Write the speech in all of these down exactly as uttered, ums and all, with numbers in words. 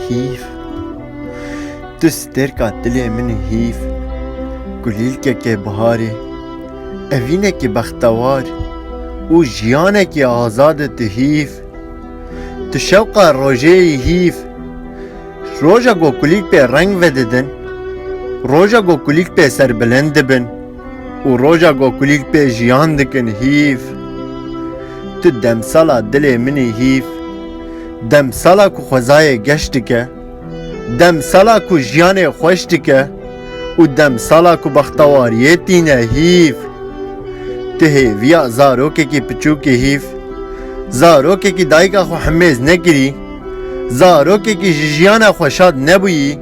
Hîv. Tu stêrka dilê min î hîv. Kulîlkekê biharê. Evînekî bextewar. Û jiyanekî azad î tu hîv. Tu şewqa rojê yî hîv. Roja ku kulîlk pê reng vedidin. Roja ku kulîlk pê serbilind dibin. Û roja ku kulîlk pê jiyan dikin hîv. Tu demsala dilê min î hîv. Demsala ku xwezayê geş dike. Demsala ku jiyanê xweş dike. Û demsala ku bextewariyê tîne hîv. Tu hêviya zarokekî piçûk î hîv. Zarokekî dayika xwe himêz nekirî. Zarokekî ji jiyana xwe şad nebûyî.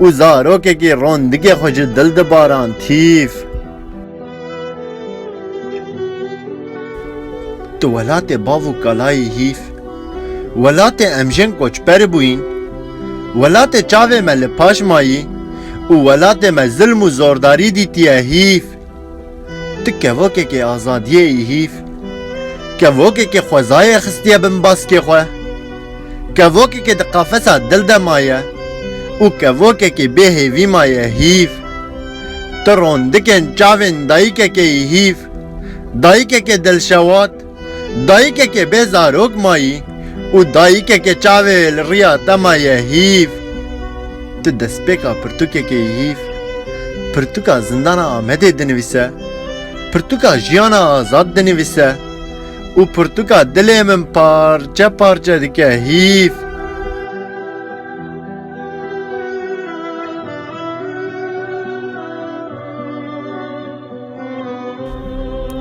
Û zarokekî rondikê xwe ji dil dibarand hîv. Tu welatê bav û kalayî hîv. Welatê em jin koçber bûyîn. Welatê çavê me li paş mayî. Û welatê me zilm û zordarî dîtiye hîv. Tu kevokekê azadiyê yî hîv. Kevokekê xwezayê xistiye bin baskê xwe. Kevokekê di qafesa dil de maye. Û kevokekê bê hêvî maye hîv. Tu rondikên çavên dayikekê yî hîv. Dayikekê dilşewat. Dayikekê bê zarok mayî. Û dayikekê çavê li riya te maye hîv. Tu destpêka pirtûkekê yî hîv. Pirtûka zindana Amedê dinivîse. Pirtûka jiyana azad dinivîse. Û pirtûka dilê min parçe parçe dike hîv.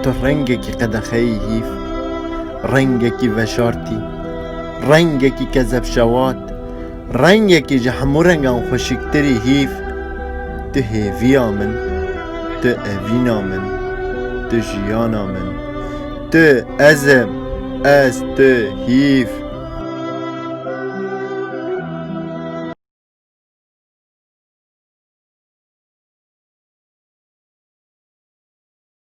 Tu rengekî qedexeyî hîv, rengekî veşartî, rengekî kezebşewat, rengekî ji hemû rengan xweşiktirî hîv. Tu hêviya min, tu evîna min, tu jiyana min, tu ez im, ez tu hîv.